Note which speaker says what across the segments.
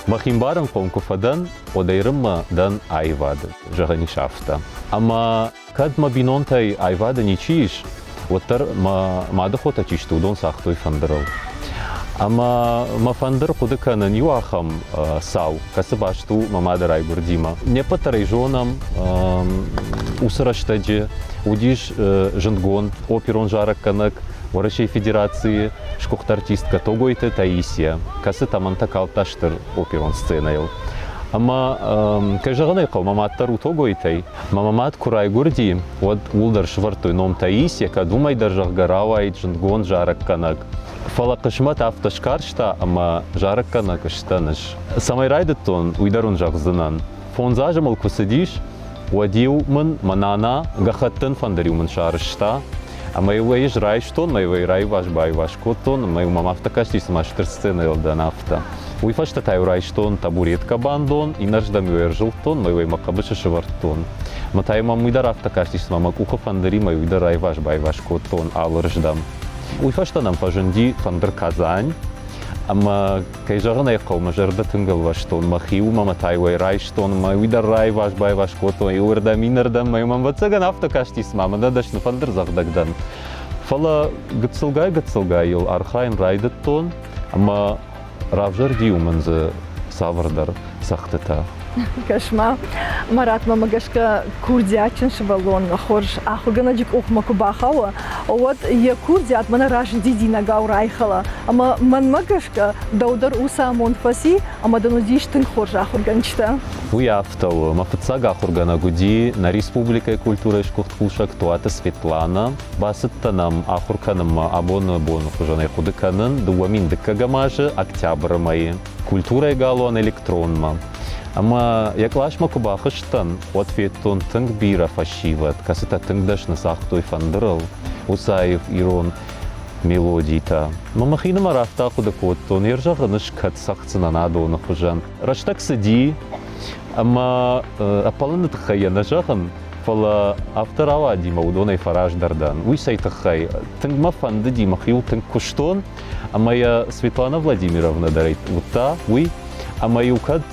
Speaker 1: Мӕхи мбарынхъом куы фӕдӕн, уӕд ӕрынмӕ дӕн аивады, зӕгъӕн ис афтӕ. Ӕмӕ кӕд мӕ бинонтӕй аивады ничи ис, уӕддӕр мӕ мады хотӕ чи сты, уыдон цагътой фӕндырыл. Ӕмӕ мӕ фӕндыр хъуыды кӕнын иу ахӕм цау, кӕцы баст у мӕ мады райгуырдимӕ. Не ппӕт дӕр ӕй зонӕм, уыцы рӕстӕджы уыдис зындгонд оперон зарӕггӕнӕг Уӕрӕсейы Федерацийы сгуыхт артисткӕ Тогойты Таисия, кӕцы тӕмӕнтӕ калдта стыр оперон сценӕйыл. Ӕмӕ, кӕй зӕгъын ӕй хъӕуы, мӕ мад дӕр у Тогойтӕй. Мӕ мад куы райгуырди, уӕд ууыл дӕр сӕвӕрдтой ном Таисия, кӕд уымӕй дӕр, зӕгъгӕ, рауаид зындгонд зарӕггӕнӕг. Фӕлӕ хъысмӕт афтӕ скарста, ӕмӕ зарӕггӕнӕг сдӕн ӕз. Цӕмӕй райдыдтон, уый дӕр уын зӕгъдзынӕн. Фондз азы мыл куы цыдис, уӕд-иу мын мӕ нана гӕххӕттын фӕндыр-иу мын сарӕзта, ӕмӕ-иу ӕй ӕз райстон, ӕмӕ-иу ӕй раиваз-баиваз кодтон, ӕмӕ-иу мӕм афтӕ касти, цыма стыр сценӕйыл дӕн, афтӕ. Уый фӕстӕ та-иу райстон табуреткӕ бандон, иннӕрдӕм-иу ӕрзылдтон, ӕмӕ-иу ӕй мӕ хъӕбысы сӕвӕрдтон. Ӕмӕ та-иу мӕм уый дӕр афтӕ кастис, цыма мӕ къухы фӕндыримӕ уый дӕр раиваз-баиваз кодтон алырыздӕм. Уый фӕстӕ нӕм фӕзынди фӕндыр Казань, ӕмӕ Кӕй зӕгъын ӕй хъӕуы, мӕ зӕрдӕ тынг ӕлвӕстон, мӕхи уымӕ мӕ тайуӕй райстон, мӕ уый дӕр раиваз-байваз кодтон, иуырдӕм, иннӕрдӕм, мӕ мӕм ӕвӕццӕгӕн афтӕ касти, цыма мӕ дӕсны фӕндырдзӕгъдӕг дӕн. Фӕлӕ гыццылгай-гыццылгай йыл архайын райдыдтон ӕмӕ равзӕрди-иу мын дзы цавӕрдӕр цӕгъдтытӕ.
Speaker 2: Кӕс-ма, Маратмӕ гӕсгӕ курдиатджын сывӕллон хорз ахуыргӕнӕджы къухмӕ куы бахауы, уӕд йӕ курдиат мӕнӕ раст дидинӕгау райхӕла. Ӕмӕ мӕнмӕ гӕсгӕ дӕу дӕр уыцы амонд фӕци ӕмӕ дын уыдис тынг хорз ахуыргӕнджытӕ.
Speaker 1: Уый афтӕ у. Мӕ фыццаг ахуыргӕнӕг уыди нӕ республикӕйы культурӕйы сгуыхт кусӕг Туаты Светланӕ. Бацыдтӕн ӕм ахуыр кӕнынмӕ абоны боны хуызӕнӕй хъуыды кӕнын 2002 азы октябры мӕйы. Культурӕйы галуан электронмӕ. Ӕмӕ йӕ къласмӕ куы бахызтӕн, уӕд федтон тынг бирӕ фӕсивӕд, кӕцытӕ тынг дӕсны цагътой фӕндырыл, уыцы аив ирон мелодитӕ. Мӕ мӕхинымӕр афтӕ ахъуыды кодтон, йе рзӕгъын ӕз кӕд цӕгъддзынӕн адоны хуызӕн. Рӕстӕг цыди, ӕмӕ ӕппӕлыны тыххӕй йӕ нӕ зӕгъын, фӕлӕ афтӕ рауади мӕ уыдонӕй фӕраздӕр дӕн. Уый цӕй тыххӕй? Тынг мӕ фӕндыди, мӕхиуыл тынг куыстон, Ӕмӕ йӕ Светлана Владимировна дӕр уыдта уый, ӕмӕ-иу кӕд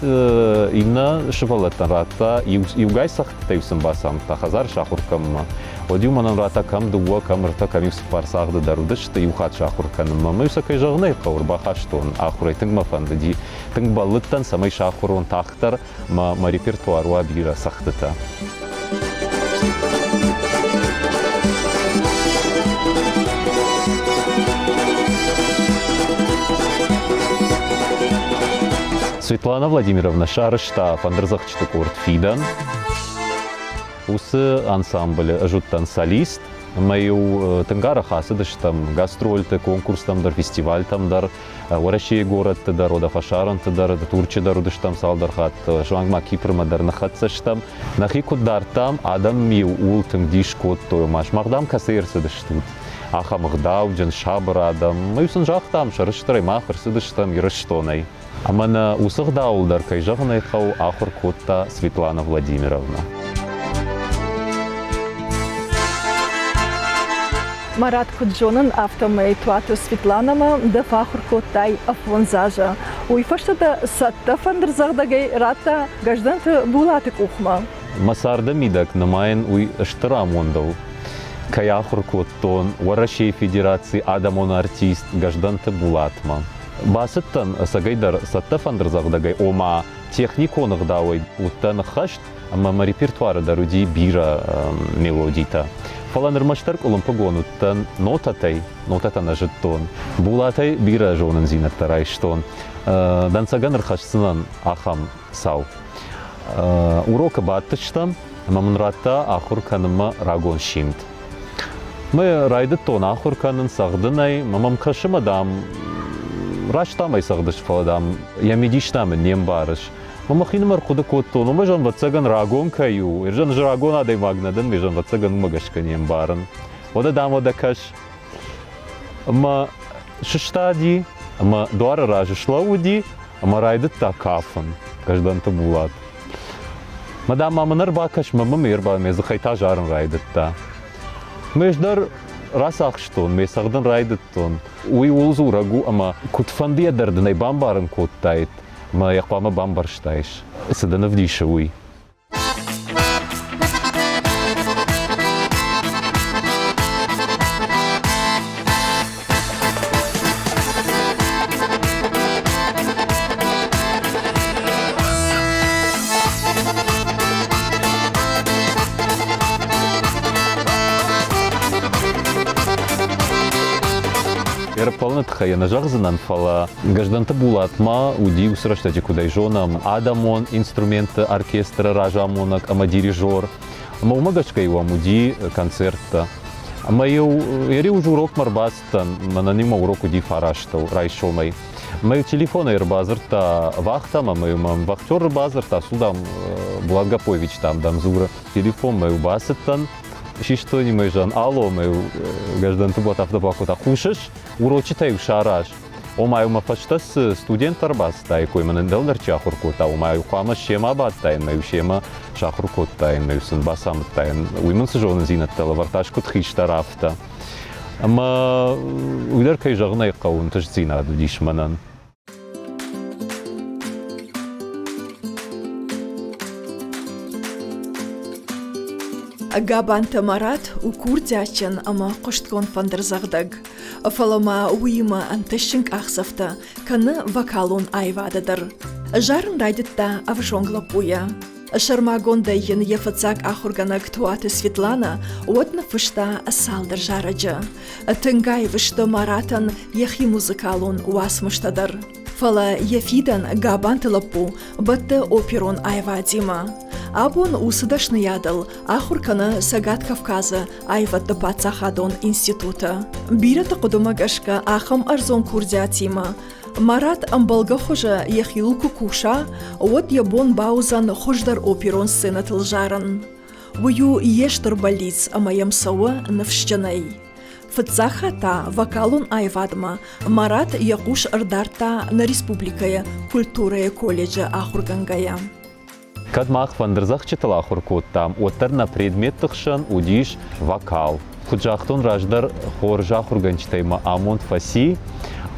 Speaker 1: иннӕ сывӕллӕттӕн радта, иугай цӕгъдтытӕ-иу сын бацамыдта хӕдзар сахуыр кӕнынмӕ, уӕд-иу мӕнӕн радта кӕм дыууӕ, кӕм ӕртӕ, кӕм-иу цыппар цагъды дӕр уыдысты иу хатт сахуыр кӕнынмӕ. Ӕмӕ-иу сӕ кӕй зӕгъын ӕй хъӕуы, ӕрбахастон ахуырӕй, тынг мӕ фӕндыди, тынг бӕллыдтӕн, цӕмӕй сахуыр уон тагъддӕр, мӕ, мӕ репертуар уа бирӕ цӕгъдтытӕ. Светлана Владимировна сарӕзта фӕндырдзӕгъдджыты къорд «Фидӕн». Уыцы ансамблы ӕз уыдтӕн солист, ӕмӕ-иу тынг арӕх ацыдыстӕм гастрольты, конкурстӕм дӕр, фестивальтӕм дӕр. Уӕрӕсейы горӕтты дӕр, уӕдӕ фӕсарӕнты дӕр, Турчы дӕр уыдыстӕм цалдӕр хатты, суанг ма Кипрмӕ дӕр ныххӕццӕ стӕм. Нӕхи куыд дардтам, адӕм-иу ууыл тынг дис кодтой, ома сымах, дам, кӕцӕй ӕрцыдыстут? Ахӕм ӕгъдауджын, сабыр адӕм. Ӕмӕ-иу сын загътам, сӕрыстырӕй мах ӕрцыдыстӕм Ирыстонӕй. Ӕмӕ нӕ уыцы гъдауыл дӕр, кӕй зӕгъын ӕй хъӕуы, ахуыр кодта Светлана Владимировна.
Speaker 2: Марат, куыд зонын, афтӕмӕй Туаты Светланӕмӕ дӕ фӕахуыр кодтай ӕфондз азы. Уый фӕстӕ дӕ цӕттӕ фӕндырдзӕгъдӕгӕй радта Гӕздӕнты Булаты къухмӕ.
Speaker 1: Мӕ царды мидӕг нымайын уый стыр амондыл, кӕй ахуыр кодтон Уӕрӕсейы Федерацийы адӕмон артист Гӕздӕнты Булатмӕ. Бацыдтӕн ӕцӕгӕйдӕр цӕттӕ фӕндырдзӕгъдӕгӕй, ома техникон ӕгъдауӕй уыдтӕн ӕххӕст, ӕмӕ мӕ репертуары дӕр уыди бирӕ мелодитӕ. Фӕлӕ нырмӕстдӕр къуылымпыгонд уыдтӕн нотӕтӕй, нотӕтӕ нӕ зыдтон. Булатӕй бирӕ зонындзинӕдтӕ райстон. Дӕнцӕгӕн ӕрхӕсдзынӕн ахӕм цау. Урокы бадтыстӕм, ӕмӕ мын радта ахуыр кӕнынмӕ рагон симд. Мӕ райдыдтон ахуыр кӕнын цӕгъдынӕй, мӕ мӕм кӕсы мӕ, дам, раст дам ӕй цӕгъдыс, фӕлӕ, дам, йӕ мидис, дам, ын не мбарыс. Мӕ мӕхинымӕр хъуыды кодтон, уымӕ ӕвӕццӕгӕн рагон кӕй у, ӕз ӕз рагон адӕймаг нӕ дӕн, ӕз ӕвӕццӕгӕн уымӕ гӕсгӕ не мбарын. Уӕдӕ, дам, уӕдӕ кӕс. Ӕмӕ сыстади ӕмӕ дуары раз слӕууыди ӕмӕ райдыдта кафын Гӕздӕнты Булат. Мадам ма мын ӕрбакӕс, мӕ мӕм ӕрба мӕ дзыхӕй та зарын райдыдта. Ме дӕр рацахстон, ме цӕгъдын райдыдтон. Уый ууыл дзурӕг у, ӕмӕ куыдфӕндыйӕ дӕр дын ӕй бамбарын кодтаид. Мӕ йӕ хъуамӕ бамбӕрстаис, цы дын ӕвдисы, уый. Ӕрыппӕлыны тыххӕй йӕ нӕ зӕгъдзынӕн, фӕлӕ Гӕздӕнты Булат ма уыди уыцы рӕстӕджы, куыд ӕй зонӕм, адӕмон инструментты оркестры разамонӕг ӕмӕ дирижер. Ӕмӕ уымӕ гӕсгӕ-иу ӕм уыди концерттӕ. Ӕмӕ-иу йӕ риуы урокмӕ ӕрбацыдтӕн, мӕнӕн-иу мӕ урок уыди фарастыл райсомӕй. Ӕмӕ-иу телефонӕй ӕрбадзырдта вахтӕм, ӕмӕ-иу мӕм вахтер ӕрбадзырдта, цу, дам, Булат Гапоевич, дам, дӕм дзуры. Телефонмӕ-иу бацыдтӕн, систон-иу ӕй, зӕгъын, алло, ӕмӕ-иу Гӕздӕнты Булат афтӕ бакодта, хъусыс, урочытӕ-иу сараз. Ома-иу мӕ фӕстӕ цы студенттӕ ӕрбацыдаиккой, мӕнӕн дӕлдӕр чи ахуыр кодта, ома-иу хъуамӕ семӕ бадтаин, мӕ-иу семӕ сахуыр кодтаин, мӕ-иу сын бацамыдтаин, уый мын цы зонындзинӕдтӕ лӕвӕрдта, ӕз куыд хистӕр, афтӕ. Ӕмӕ уый дӕр, кӕй зӕгъын ӕй хъӕуы, ӕнтыстдзинад уыдис мӕнӕн.
Speaker 3: Габанты Марат у курдиатджын ӕмӕ хъуыстгонд фӕндырдзӕгъдӕг. Фӕлӕ ма уыимӕ ӕнтыстджын къахдзӕфтӕ кӕны вокалон аивады дӕр. Зарын райдыдта ӕвзонг лӕппуйӕ. Сӕрмагондӕй йын йӕ фыццаг ахуыргӕнӕг Туаты Светланӕ уӕд ныффыста цалдӕр зарӕджы. Тынг аив сты Маратӕн йӕхи музыкалон уацмыстӕ дӕр. Фӕлӕ йӕ фидӕн Габанты лӕппу бӕтты оперон аивадимӕ. Абон уыцы дӕсныйадыл ахуыр кӕны Цӕгат Кавказы аивӕдты паддзахадон институты. Бирӕты хъуыдымӕ гӕсгӕ ахӕм ӕрдзон курдиатимӕ Марат ӕмбӕлгӕ хуызы йӕхиуыл куы куса, уӕд йӕ бон бауыдзӕн хуыздӕр оперон сценӕтыл зарын. Уый у йе стыр бӕллиц ӕмӕ йӕм цӕуы ныфсджынӕй. Фыццаг хатт та вокалон аивадмӕ Марат йӕ хъус ӕрдардта нӕ республикӕйы культурӕйы колледжы ахуыргӕнгӕйӕ.
Speaker 1: Кӕд мах фӕндырдзӕгъдджытыл ахуыр кодтам, уӕддӕр нӕ предметты хсӕн уыдис вокал. Куыд загътон раздӕр, хорз ахуыргӕнджытӕй мӕ амонд фӕци,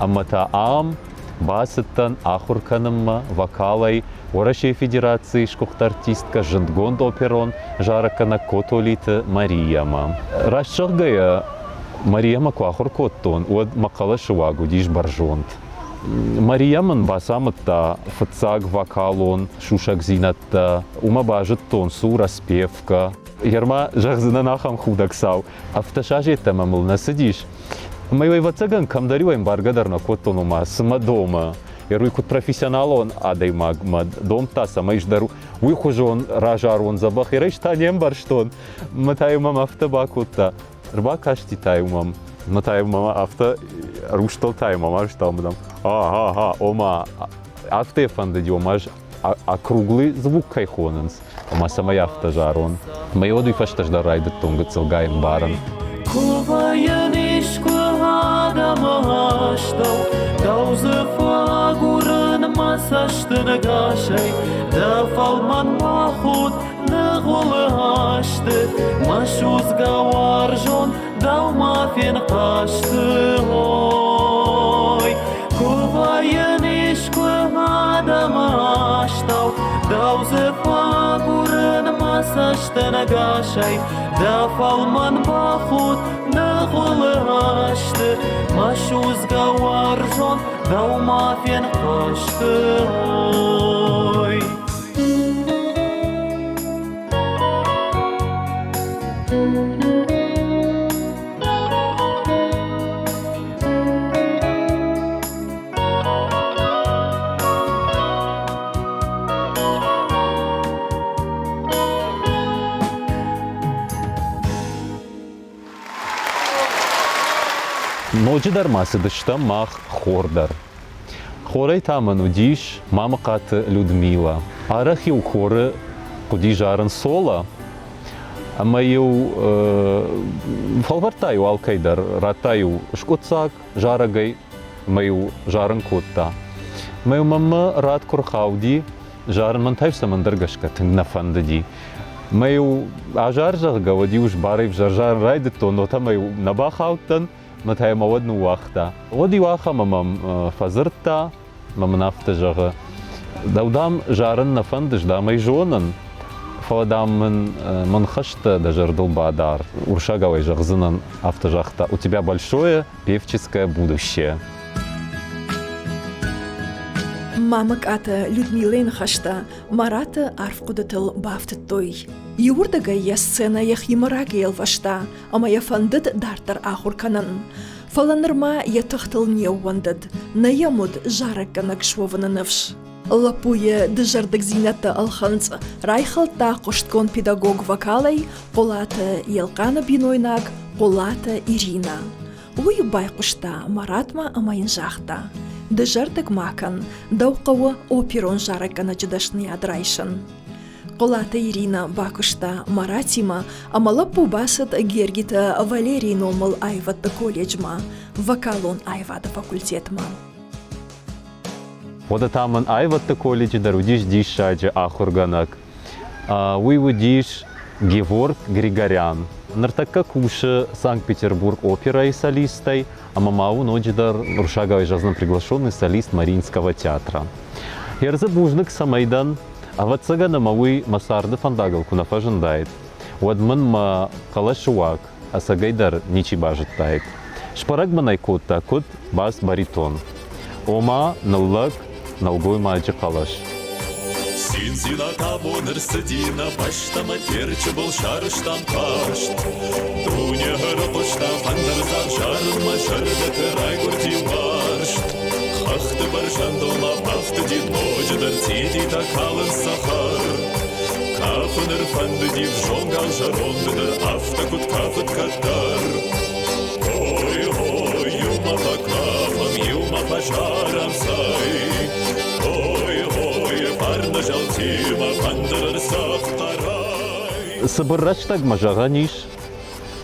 Speaker 1: ӕмӕ та ам бацыдтӕн ахуыр кӕнынмӕ вокалӕй Уӕрӕсейы Федерацийы сгуыхт артисткӕ, зындгонд оперон зарӕггӕнӕг Котолиты Мариямӕ. Раст зӕгъгӕйӕ, Мариямӕ куы ахуыр кодтон, уӕд мӕ хъӕлӕсы уаг уыдис бӕрзонд. Мария мын бацамыдта фыццаг вокалон сусӕгдзинӕдтӕ, уымӕ базыдтон цы у распевкӕ. Ерма зӕгъдзынӕн ахӕм худӕг цау, ӕфтӕсазеттӕмӕ мыл нӕ цыдис. Ӕмӕ ӕвӕццӕгӕн кӕмдӕр-иу ӕмбаргӕ дӕр нӕ кодтон, ома цы мӕ домы. Уый куыд профессионалон адӕймаг мӕ домдта, цӕмӕй ӕз дӕр уый хуызон разарон дзӕбӕх. Ерӕй та не мбӕрстон, мӕ та-иу мӕм афтӕ бакодта. Ӕрбакасти та-иу мӕм, мӕ та-иу мӕм афтӕ рустыл та-иу мӕм арызтау мӕм, ага, ома афтӕ фӕндыди, ома ӕз округлый звук кӕй хонынц, ома цӕмӕй афтӕ зарон. Мӕ уӕд уый фӕстӕ дӕр райдыдтон гыццылгай ӕмбарын.
Speaker 4: Кувайӕн искуы адӕмы астӕу, дӕу дзы фӕагурын мӕ цӕсты нгасӕй, дӕ фӕлмӕн бахудт Ныгъуылы азты мӕ судзгӕ уарзон дӕу ма фенхъӕсты ой. Куы вӕййын искуы адӕмы астӕу, дӕу дзы фӕагурын мӕ цӕстӕнгасӕй, дӕ фӕлмӕн бахудт ныгъуылы азты мӕ судзгӕ уарзон дӕу ма фенхъӕсты ой.
Speaker 1: Ноджыдӕр ма цыдыстӕм мах хор дӕр. Хорӕй та мын уыдис Мамыхъаты Людмила. Арӕх-иу хоры хъуыди зарын соло, ӕмӕ-иу фӕлвӕрдта-иу алкӕй дӕр, радта-иу скъуыддзаг зарӕгӕй ӕмӕ-иу зарын кодта. Ӕмӕ-иу мӕнмӕ рад куы рхауди, зарын мӕн та-иу цӕмӕндӕр гӕсгӕ тынг нӕ фӕндыди. Мӕ-иу азар, зӕгъгӕ, уӕд-иу сбарӕй ӕвзӕр зарын райдыдтон, нотӕмӕ-иу нӕ бахаудтӕн, Мӕ та мӕ уӕд ныууагъта. Уӕд иу ахӕмы мӕм фӕдзырдта, мӕ мын афтӕ зӕгъы: Дӕу, дам, зарын нӕ фӕндыс, дам ӕй зонын, фӕлӕ, дам, мын мӕн хӕстӕ дӕ зӕрдыл бадар. Уырыссагау ӕй зӕгъдзынӕн, афтӕ загъта: «У тебя большое певческое будущее».
Speaker 3: Мамыкъаты Людмилӕйы ныхӕстӕ Мараты арф хъуыдытыл бафтыдтой. Иуырдыгӕй йӕ сценӕ йӕхимӕ рагӕй ӕлвӕста ӕмӕ йӕ фӕндыд дарддӕр ахуыр кӕнын. Фӕлӕ нырма йӕ тыхтыл не ууӕндыд, нӕ йӕм уыд зарӕггӕнӕг суӕвыны ныфс. Лӕппуйы дызӕрдыгдзинӕдтӕ ӕлхынцъ райхӕлдта хъуыстгонд педагог вокалӕй Хъуылаты Елхъаны бинойнаг Хъуылаты Иринӕ. Уый байхъуыста Маратмӕ ӕмӕ йын загъта: Дызӕрдыг ма кӕн, дӕу хъӕуы оперон зарӕггӕнӕджы дӕсныйад райсын. Хъуылаты Иринӕ бакуыста Маратимӕ ӕмӕ лӕппу бацыд Гергиты Валерийы номыл аивӕдты колледжмӕ, вокалон аивады факультетмӕ.
Speaker 1: Уӕдӕ та мын аивӕдты колледжы дӕр уыдис диссаджы ахуыргӕнӕг. Уый уыдис Геворг Григорян. Ныртӕккӕ кусы Санкт-Петербург оперӕйы солистӕй ӕмӕ ма у ноджыдӕр уырыссагау зӕгъдзынӕн приглашенный солист Мариинского театра. Хӕрзы бузныг цӕмӕй дӕн, ӕвӕццӕгӕн ӕмӕ уый мӕ царды фӕндагыл куы нӕ фӕзындаид, уӕд мын мӕ хъӕлӕсы уаг ӕцӕгӕй дӕр ничи базыдтаид. Сбӕрӕг мын ӕй кодта, куыд бас-баритон. Ома ныллӕг нӕлгоймаджы хъӕлӕс.
Speaker 4: Циндзинад абон ӕрцыди нӕ бӕстӕмӕ Терчы был сарӕзтам хъазт. Дуне ӕрыхъуыста фӕндырдзагъд зарынмӕ, зӕрдӕты райгуырди уарзт. Хӕхты бӕрзӕндыл ма бафтыди ноджыдӕр цъититӕ калынц цӕхӕр. Кафын ӕрфӕндыди взонгау зӕронды дӕр, афтӕ куыд кафыд кӕддӕр. Ой, ой, иумӕ фӕкафӕм, иумӕ фӕзарӕм, цӕй. Ой, ой, фарны зӕлтимӕ фӕндыр ӕрцӕгъд
Speaker 1: Цыбыр рӕстӕгмӕ зӕгъӕн ис,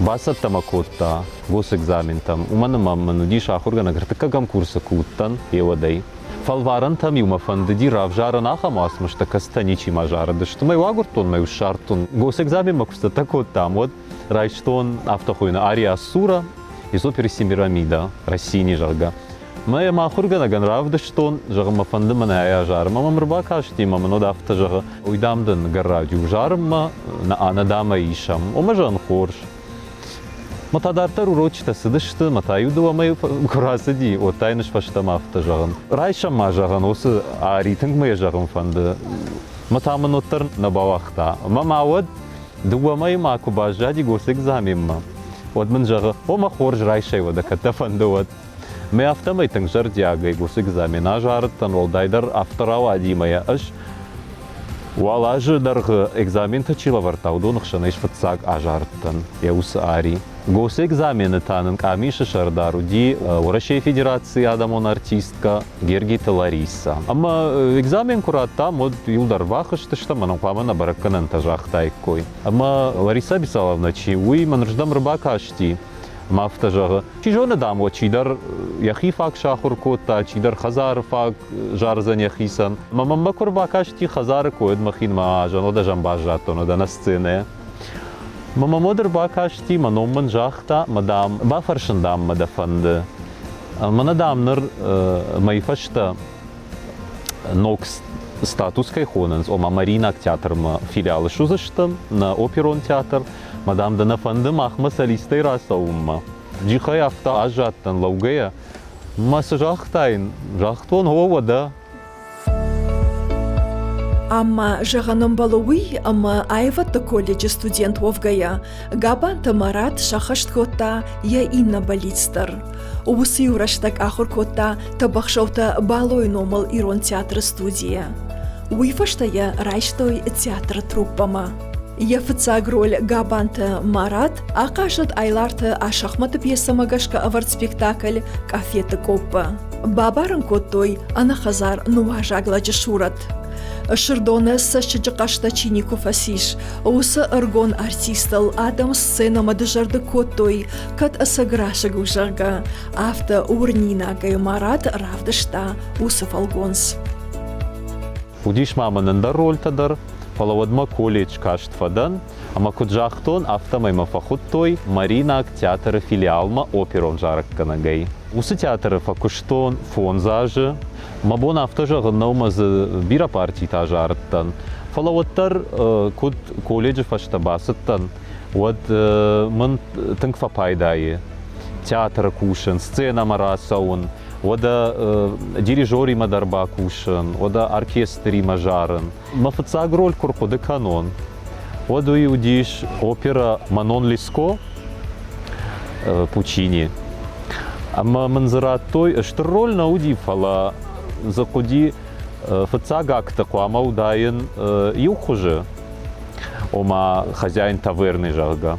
Speaker 1: бацӕттӕ мӕ кодта госэкзаментӕм, уымӕн ӕмӕ мын уыдис ахуыргӕнӕг ӕртыккӕгӕм курсы куы уыдтӕн, еуӕдӕй. Фӕлварӕнтӕм-иу мӕ фӕндыди равзарын ахӕм уацмыстӕ, кӕцытӕ ничима зарыдысты. Мӕ-иу агуырдтон, мӕ-иу ссардтон. Госэкзаменмӕ куы цӕттӕ кодтам, уӕд райстон афтӕ хуыйны Ария Ассура из оперы Семирамида Россини, зӕгъгӕ. Мӕ йӕм ахуыргӕнӕгӕн равдыстон, зӕгъы, мӕ фӕнды мӕнӕ ай азарынмӕ мӕм ӕрбакасти, ӕмӕ мын уӕд афтӕ зӕгъы, уый, дам, дын гӕрраджы у зарынмӕ, нӕ дам ӕй исӕм. Омӕ, зӕгъын, хорз. Мӕ та дарддӕр урочытӕ цыдысты, мӕ та иу дыууӕ мӕйы куы рацыди, уӕд та йын ӕз фӕстӕмӕ афтӕ зӕгъын. Райсӕм ма, зӕгъын, уыцы ари, тынг мӕ йӕ зӕгъын фӕнды. Мӕ та мын уӕддӕр нӕ бауагъта. Ӕмӕ ма уӕд дыууӕ мӕйы ма куы баззади госэкзаменмӕ, уӕд мын зӕгъы, о, мӕ хорз райсай уӕдӕ, кӕд дӕ фӕнды, уӕд. Мӕ афтӕмӕй тынг зӕрдиагӕй уыцы экзамен азарыдтӕн, уӕлдайдӕр афтӕ рауади ӕмӕ йӕ ӕз уал азы дӕргъы экзаментӕ чи лӕвӕрдта, уыдоны хсӕн ӕз фыццаг азарыдтӕн йӕ уыцы ари. Госэкзамены та нын къамисы сӕрдар уыди Уӕрӕсейы Федерацийы адӕмон артисткӕ Гергиты Ларисӕ. Ӕмӕ экзамен куы радтам, уӕд иуылдӕр бахызтыстӕм ӕмӕ нын хъуамӕ нӕ бӕрӕггӕнӕнтӕ загътаиккой. Ӕмӕ Ларисӕ Бисаловна чи, уый мӕнырдӕм ӕрбакасти ӕмӕ афтӕ зӕгъы, чи зоны, дам, уӕ чидӕр йӕхи фаг сахуыр кодта, чидӕр хӕдзары фаг зардзӕн йӕхицӕн. Ӕмӕ мӕнмӕ куы ӕрбакасти хӕдзары кой, уӕд мӕхинмӕ азӕн, уӕд ӕз ӕм баззадтон, уӕд ӕнӕ сценӕйӕ. Мӕ мӕм уӕд ӕрбакасти, мӕ ном мын загъта, мӕ, дам, бафӕрсын, дам, мӕ дӕ фӕнды. Мӕнӕ, дам, ныр мӕй фӕстӕ ног статус кӕй хонынц, ома Мариинаг театрмӕ филиалы суыдзыстӕм, нӕ оперон театр. Мӕ, дам, дӕ нӕ фӕнды махмӕ солистӕй рацӕуынмӕ. Джихӕй афтӕ аззадтӕн лӕугӕйӕ. Мӕ цы загътаин? Загътон, о, уӕдӕ.
Speaker 3: Ам ма зӕгъӕн ӕмбӕлы уый, ӕмӕ аивӕдты колледжы студент уӕвгӕйӕ, Габанты Марат сӕххӕст кодта йӕ иннӕ бӕллиц дӕр. Уыцы-иу рӕстӕг ахуыр кодта Тӕбӕхсӕуты Балойы номыл ирон театры студийы. Уый фӕстӕ йӕ райстой театры труппӕмӕ. Йӕ фыццаг роль Габанты Марат ахъазыд Айларты Асӕхмӕты пьесӕмӕ гӕсгӕ ӕвӕрд спектакль «Къафеты къоппы». Бабарын кодтой ӕнӕхӕдзар нуазаг лӕджы сурӕт. Сырдоны цӕссыджы хъӕстӕ чи никуы фӕцис, уыцы ӕрыгон артистыл адӕм сценӕмӕ дызӕрдыг кодтой, кӕд ӕцӕг расыг у, зӕгъгӕ, афтӕ уырнинагӕй Марат равдыста уыцы фӕлгонц.
Speaker 1: Уыдис ма мын ӕндӕр рольтӕ дӕр, фӕлӕ уӕдмӕ колледж каст фӕдӕн. Ӕмӕ куыд загътон, афтӕмӕй мӕ фӕхуыдтой Мариинаг театры филиалмӕ оперон зарӕггӕнӕгӕй. Уыцы театры фӕкуыстон фондз азы. Мӕ бон афтӕ зӕгъын нӕу, мӕ дзы бирӕ партитӕ зарыдтӕн. Фӕлӕ уӕддӕр, куыд колледжы фӕстӕ бацыдтӕн, уӕд мын тынг фӕпайда и театры кусын, сценӕмӕ рацӕуын, уӕдӕ дирижеримӕ дӕр бакусын, уӕдӕ оркестримӕ зарын. Мӕ фыццаг роль куы рхъуыды кӕнон, уӕд уый уыдис опера «Манон Леско» Пучини. Ӕмӕ мын дзы радтой, стыр роль нӕ уыди, фӕлӕ дзы хъуыди фыццаг акты хъуамӕ уыдаин иу хуызы, ома хозяин таверны, зӕгъгӕ.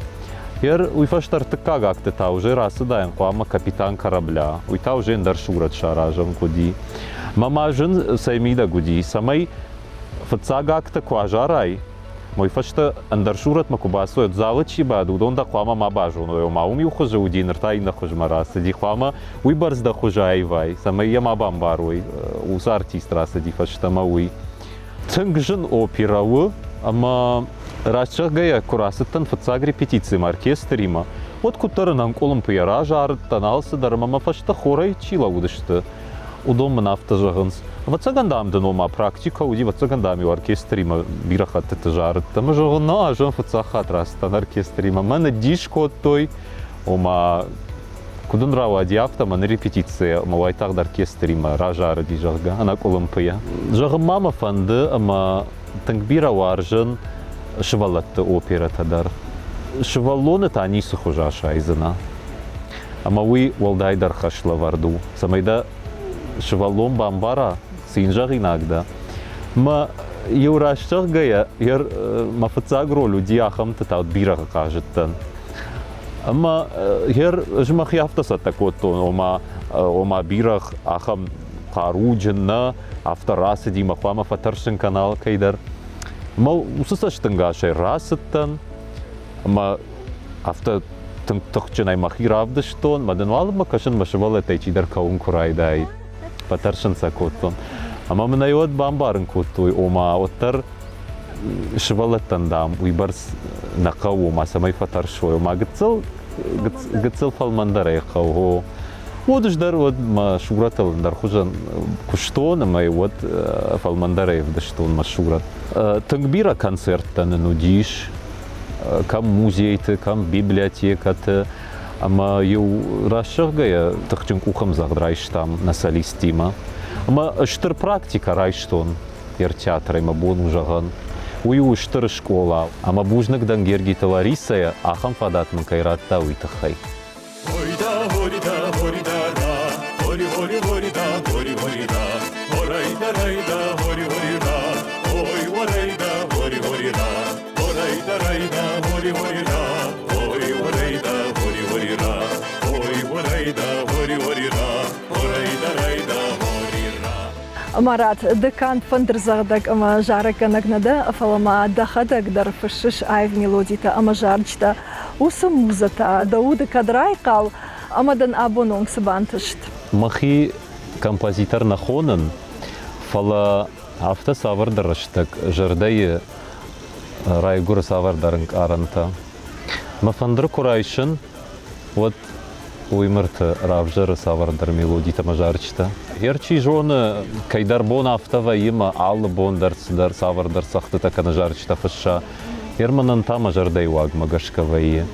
Speaker 1: Ер уый фӕстӕ ӕртыккаг акты та уже рацыдаин хъуамӕ капитан корабля, уый та уже ӕндӕр сурӕт саразын хъуыди. Мӕ ма зын цӕй мидӕг уыди, цӕмӕй фыццаг акты куы азарай, уый фӕстӕ ӕндӕр сурӕтмӕ куы бацӕуай, залы чи бады, уыдон дӕ хъуамӕ ма базоной, ома уым иу хуызы уыди, ныр та иннӕ хуызмӕ рацыди. Хъуамӕ уый бӕрц дӕ хуыз аивай, цӕмӕй йӕ ма бамбарой, уыцы артист рацыди фӕстӕмӕ, уый. Тынг зын оперӕ у, ӕмӕ раст зӕгъгӕйӕ, куы рацыдтӕн фыццаг репетицимӕ оркестримӕ, уӕд куыддӕр ӕнӕнкъуылымпыйӕ разарыдтӕн алцыдӕр ӕмӕ мӕ фӕстӕ хорӕй чи лӕууыдысты, уыдон мын афтӕ зӕгъынц, ӕвӕццӕгӕн, дам, дын ома практикӕ уыди, ӕвӕццӕгӕн, дам-иу оркестримӕ бирӕ хӕттыты зарыдтӕ. Ӕмӕ зӕгъын, нӕ, ӕз ӕм фыццаг хатт рацыдтӕн оркестримӕ. Мӕ ныддис кодтой, ома Куыд ын рауади, афтӕ мӕ репетицийӕ ӕмӕ уайтагъд оркестримӕ разарыди, зӕгъгӕ, ӕнӕкъуылымпыйӕ. Зӕгъын ма мӕ фӕнды, ӕмӕ тынг бирӕ уарзын сывӕллӕтты оперӕтӕ дӕр. Сывӕллоны та ницы хуыз асайдзынӕ. Ӕмӕ уый уӕлдайдӕр хӕслӕвӕрд у, цӕмӕй дӕ сывӕллон бамбара, цы йын зӕгъинаг дӕ. Мӕ иу раст зӕгъгӕйӕ, мӕ фыццаг роль уыди ахӕмты та бирӕгъы хъазыдтӕн. Ӕмӕ гъер ӕз мӕхи афтӕ цӕттӕ кодтон, ома, ома бирӕгъ ахӕм хъаруджын нӕ, афтӕ рацыди мӕ хъуамӕ фӕтӕрсын кӕна алкӕйдӕр. Ӕмӕ уыцы цӕстӕнгасӕй рацыдтӕн ӕмӕ афтӕ тынг тыхджынӕй мӕхи равдыстон, мӕ дын уалынмӕ кӕсын мӕ сывӕллӕттӕй чидӕр кӕуын куы райдаид. Фӕтӕрсын сӕ кодтон. Ӕмӕ мын ӕй уӕд бамбарын кодтой, ома уӕддӕр сывӕллӕттӕн, дам, уыйбӕрц нӕ хъӕуы, ома цӕмӕй фӕтӕрсой, ома гыццыл, гыццыл фӕлмӕндӕрӕй хъӕуы. Уӕд ӕз дӕр уӕд мӕ сурӕтыл ӕндӕр хуызӕн куыстон ӕмӕ уӕд фӕлмӕндӕрӕй ӕвдыстон мӕ сурӕт. Тынг бирӕ концерттӕ нын уыдис, кӕм музейты, кӕм библиотекӕты, ӕмӕ-иу раст зӕгъгӕйӕ тыхджын къухӕмдзӕгъд райстам нӕ солисттимӕ. Ӕмӕ стыр практикӕ райстон театрӕй мӕ бон у зӕгъӕн. Уый у стыр скъола, ӕмӕ бузныг дӕн Гергиты Ларисӕйӕ, ахӕм фадат мын кӕй радта, уый тыххӕй.
Speaker 2: Марат, ды канд фӕндырдзӕгъдӕг ӕмӕ зарӕггӕнӕг нӕ дӕ, фӕлӕ ма дӕхӕдӕг дӕр фыссыс аив мелодитӕ ӕмӕ зарджытӕ. Уыцы музӕ та дӕ уды кӕд райхъал ӕмӕ дын абон онг цы бантыст?
Speaker 1: Мӕхи композитор нӕ хонын, фӕлӕ афтӕ цавӕрдӕр рӕстӕг зӕрдӕйы райгуыры цавӕрдӕр ӕнкъарӕнтӕ. Мӕ фӕндыр куы райсын, уӕд уый мырты равзӕры цавӕрдӕр мелодитӕ ӕмӕ зарджытӕ. Гъер чи зоны, кӕйдӕр бон афтӕ вӕййы мӕ алы бон дӕр цыдӕр цавӕрдӕр цӕгъдтытӕ кӕнӕ зарджытӕ фысса. Гъер мӕнӕн та мӕ зӕрдӕйы уагмӕ гӕсгӕ вӕййы.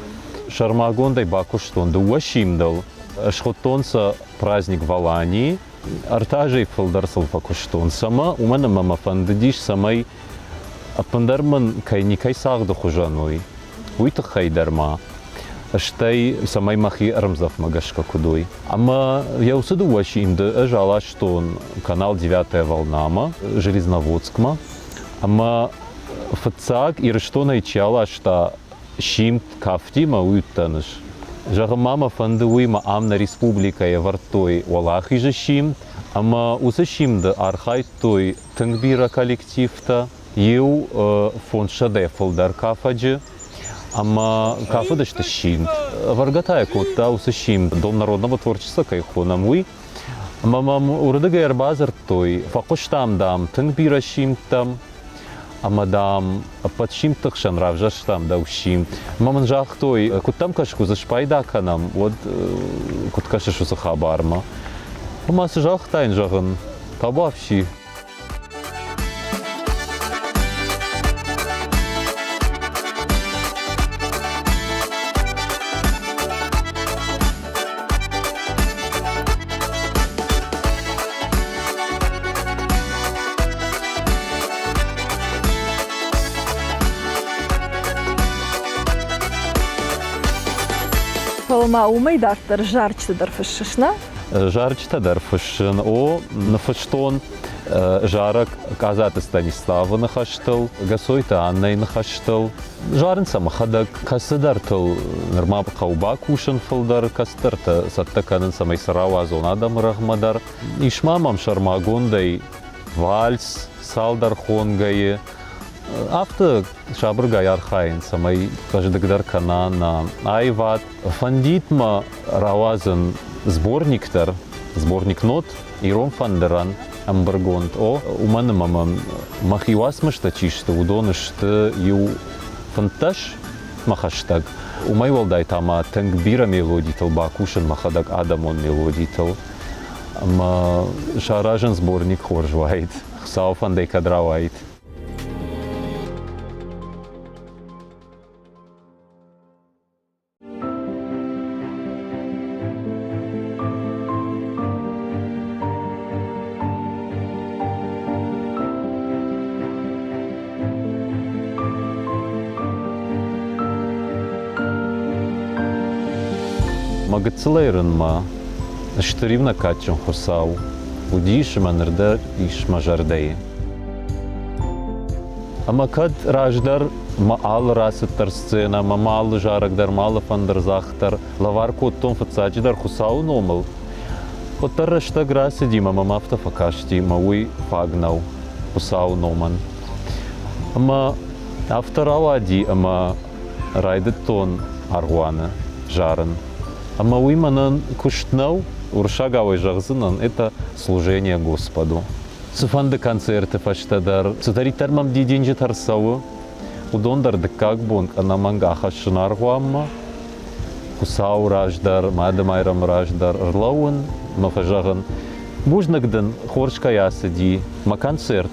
Speaker 1: Сӕрмагондӕй бакуыстон дыууӕ симдыл, схуыдтон сӕ праздник Валании, ӕртӕ азӕй фылдӕр сыл фӕкуыстон. Цӕмӕ? Уымӕн ӕмӕ мӕ фӕндыдис, цӕмӕй ӕппындӕр мын кӕй никӕй цагъды хуызӕн уой, уый тыххӕй дӕр ма, стӕй цӕмӕй мӕхи ӕрмдзӕфмӕ гӕсгӕ куыд уой. Ӕмӕ йӕ уыцы дыууӕ симды ӕз аластон канал «Девятая волна»-мӕ, Железноводскмӕ, ӕмӕ фыццаг Ирыстонӕй чи аласта симд кафтимӕ, уый уыдтӕн ӕз. Зӕгъын ма мӕ фӕнды, уый мӕ ам нӕ республикӕйы ӕвӕрдтой Уӕлахизы симд, ӕмӕ уыцы симды архайдтой тынг бирӕ коллективтӕ, иу фондзсӕдӕ фылдӕр кафӕджы ӕмӕ кафыдысты симд. Ӕвӕргӕ та йӕ кодта уыцы симд, Дом народного творчества кӕй хонӕм, уый. Ӕмӕ мӕм уырдыгӕй ӕрбадзырдтой, фӕхъуыстам, дам, тынг бирӕ симдтӕм. Ӕмӕ, дам, ӕппӕт симдты хсӕн равзӕрстам дӕу симд. Ӕмӕ мын загътой, куыд дӕм кӕсы, куы дзы спайда кӕнӕм, уӕд куыд кӕсыс уыцы хабармӕ? Ӕмӕ цы загътаин, зӕгъын, табуафси.
Speaker 2: Фӕлӕ ма уымӕй дарддӕр зарджытӕ дӕр фыссыс, нӕ?
Speaker 1: Зарджытӕ дӕр фыссын. О, ныффыстон зарӕг Къадзаты Станиславы ныхӕстыл, Гӕцойты Аннӕйы ныхӕстыл. Зарын сӕ мӕхӕдӕг, кӕцыдӕртыл нырма хъӕуы бакусын фылдӕр, кӕцыдӕртӕ цӕттӕ кӕнын, цӕмӕй сӕ рауадзон адӕмы рӕгъмӕ дӕр. Ис ма мӕм сӕрмагондӕй вальс цалдӕр хонгӕйы. Афтӕ сабыргай архайын, цӕмӕй хъӕздыгдӕр кӕна нӕ аивад. Фӕндид мӕ рауадзын сборник дӕр, сборник нот ирон фӕндырӕн ӕмбыргонд. О, уымӕн ӕмӕ мӕм мӕхи уацмыстӕ чи сты, уыдон сты иу 15 мӕ хӕстӕг. Уымӕй уӕлдай та ма тынг бирӕ мелодитыл бакусын мӕхӕдӕг адӕмон мелодитыл. Ӕмӕ саразын сборник хорз уаид, Хуыцауы фӕндӕй кӕд рауаид. Мӕ гыццылӕй рынмӕ Стыр иунӕг кадджын Хуыцау уыдис ӕмӕ ныр дӕр ис мӕ зӕрдӕйы. Ӕмӕ кӕд раздӕр мӕ алы рацыд дӕр сценӕ, мӕ алы зарӕг дӕр, мӕ алы фӕндырдзагъд дӕр лӕвар кодтон фыццаджыдӕр Хуыцауы номыл, уӕддӕр рӕстӕг рацыди ӕмӕ мӕм афтӕ фӕкасти, ӕмӕ уый фаг нӕу Хуыцауы номӕн. Ӕмӕ афтӕ рауади, ӕмӕ райдыдтон аргъуаны зарын. Ӕмӕ уый мӕнӕн куыст нӕу, уырыссагау ӕй зӕгъдзынӕн, это служение Господу. Цыфӕнды концерты фӕстӕ дӕр, цыдӕриддӕр мӕм дидинджытӕ рцӕуы, уыдон дӕр дыккаг бон ӕнӕмӕнг ахӕссын аргъуанмӕ, Хуыцауы раз дӕр, Мады-Майрӕмы раз дӕр ӕрлӕууын ӕмӕ фӕзӕгъын, бузныг дын, хорз кӕй ацыди мӕ концерт.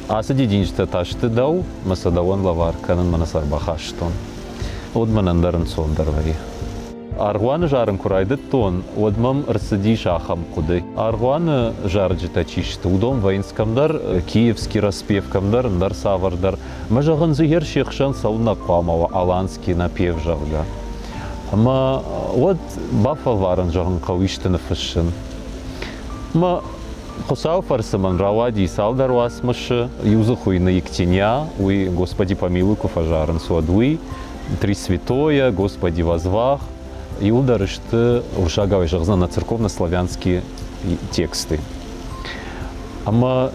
Speaker 1: Ацы дидинджытӕ та сты дӕу, мӕ сӕ дӕуӕн лӕвар кӕнын мӕ нӕ сӕр бахастон. Уӕд мӕнӕн дӕр ӕнцондӕр вӕййы. Аргъуаны зарын куы райдыдтон, уӕд мӕм ӕрцыдис ахӕм хъуыды. Аргъуаны зарджытӕ чи сты, уыдон вӕййынц кӕмдӕр Киевский распев, кӕмдӕр ӕндӕр цавӕрдӕр. Мӕ зӕгъын дзы йе се хсӕн цӕуылнӕ хъуамӕ уа Аланский напев, зӕгъгӕ. Ӕмӕ уӕд бафӕлварын, зӕгъын, хъӕуы исты ныффыссын. Мӕ Хуыцауы фӕрцы мӕн рауади цалдӕр уацмысы. Иу дзы хуыйны Ектения, уый Господи помилуй куы фӕзарынц, уӕд уый. Три святое, Господи возвах. Иуылдӕр сты, уырыссагау зӕгъдзынӕн, на церковно-славянские тексты. Ӕмӕ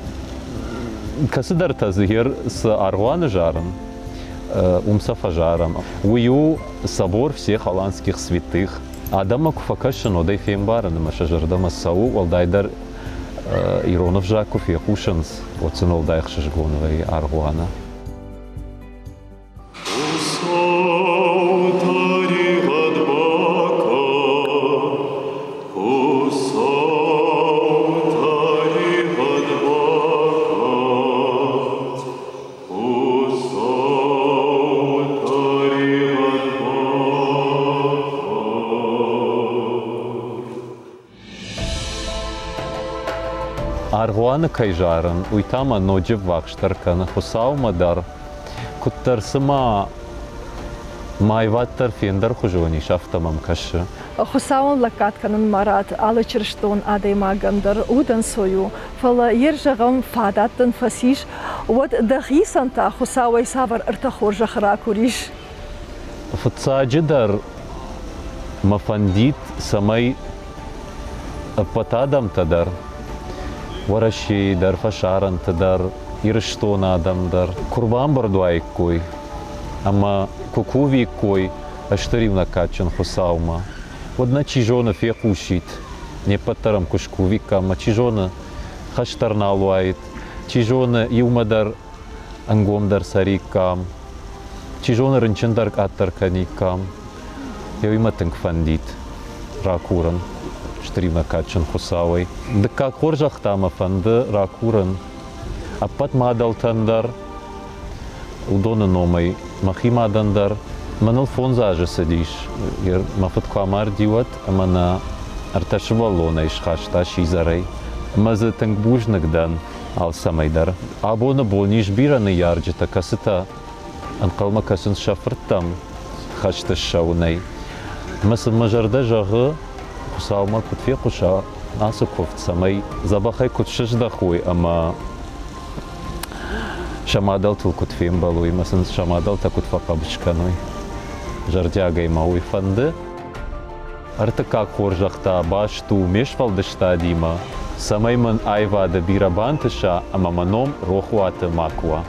Speaker 1: кӕцыдӕртӕ дзы гъер цы аргъуаны зарын, уым сӕ фӕзарӕм. Уый у собор всех аланских святых. Адӕммӕ куы фӕкӕсын, уӕд ӕй фембарын ӕмӕ сӕ зӕрдӕмӕ цӕуы, уӕлдайдӕр ирон ӕвзаг куы фехъусынц, уӕд сын уӕлдай ӕхсызгон вӕййы аргъуаны.
Speaker 4: Хуыцау тӕригъӕд бакӕ, Хуыцау тӕригъӕд бакӕ, Хуыцау тӕригъӕд бакӕ.
Speaker 1: Аргъуаны кӕй зарын, уый та мӕ ноджы ввахсдӕр кӕны Хуыцаумӕ дӕр. Куыддӕр цыма мӕйвад дӕр фендӕрхуызон ис, афтӕ мӕм кӕсы.
Speaker 2: Хуыцауӕн лӕггад кӕнын Марат алы чырыстон адӕймагӕн дӕр удӕнцой у, фӕлӕ йе зӕгъӕм фадат дын фӕцис, уӕд дӕхицӕн та Хуыцауӕй цавӕр ӕртӕ хорзӕхы ракурис?
Speaker 1: Фыццаджыдӕр мӕ фӕндид, цӕмӕй ӕппӕт адӕмтӕ дӕр, Уӕрӕсейы дӕр, фӕсарӕнты дӕр, Ирыстоны адӕм дӕр куы рбамбырд уаиккой ӕмӕ куы кувиккой Стыр Иунӕг Кадджын Хуыцаумӕ, уӕд нӕ чи зоны фехъусид, не ппӕт дӕр ӕм куы скувиккам ӕмӕ чи зоны хӕст дӕр нал уаид, чи зоны иумӕ дӕр. ӕнгомдӕр цӕриккам. Чи зоны, рынчын дӕр къаддӕр кӕниккам. Еуимӕ тынг фӕндид ракурын стыримӕ кадджын Хуыцауӕй. Дыккаг хорзӕх та мӕ фӕнды ракурын ӕппӕт мадӕлтӕн дӕр, уыдоны номӕй мӕхи мадӕн дӕр. Мӕныл 5 азы цыдис, мӕ фыд куы амарди, уӕд, ӕмӕ нӕ ӕртӕ сывӕллонӕй схаста сидзӕрӕй. Ӕмӕ дзы тынг бузныг дӕн алцӕмӕй дӕр. Абоны бон ис бирӕ ныййарджытӕ, кӕцытӕ ӕнхъӕлмӕ кӕсынц сӕ фырттӕм хӕсты ссӕуынӕй. Ӕмӕ сын мӕ зӕрдӕ зӕгъы, Хуыцаумӕ куыд фехъуса ацы куывд, цӕмӕй дзӕбӕхӕй куыд сыздӕхой ӕмӕ сӕ мадӕлтыл куыд фембӕлой ӕмӕ сын сӕ мадӕлтӕ куыд фӕхъӕбыс кӕной. Зӕрдиагӕй мӕ уый фӕнды. Ӕртыккаг хорзӕх та баст у ме сфӕлдыстадимӕ, цӕмӕй мын аивады бирӕ бантыса ӕмӕ мӕ ном рохуаты макуы уа.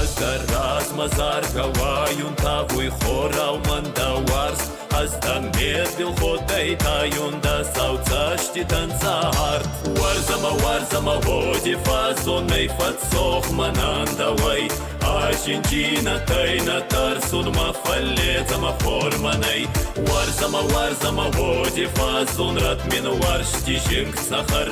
Speaker 4: Ӕз дӕр размӕ заргӕ уайун, тавуй хорау мӕн дӕ уарзт. Ӕз дӕн медбилходтӕй тайун дӕ сау цӕститӕн цъӕхарт. Уарзӕмӕ, уарзӕмӕ, уоди фӕззонӕй фӕццох мӕнӕн дӕуӕй. Асинчийнӕтӕй нӕ тӕрсун ма фӕлледзӕмӕ формӕнӕй. Уарзӕмӕ, уарзӕмӕ, уоди фӕззон рат мин уарзти зинг цӕхӕр.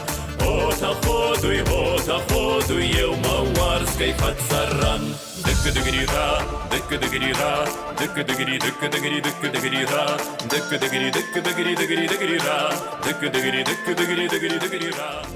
Speaker 4: О, тӕходуй, о, тӕходуй, еумӕ уарзгӕй фӕццӕрӕн. Дыккыдыгри-ра, дыккыдыгри-ра, дыккыдыгри, дыккыдыгри, дыккыдыгри-ра, дыккыдыгри, дыккыдыгри, дыгри, дыгри-ра, дыккыдыгри, дыккыдыгри, дыгри, дыгри-ра.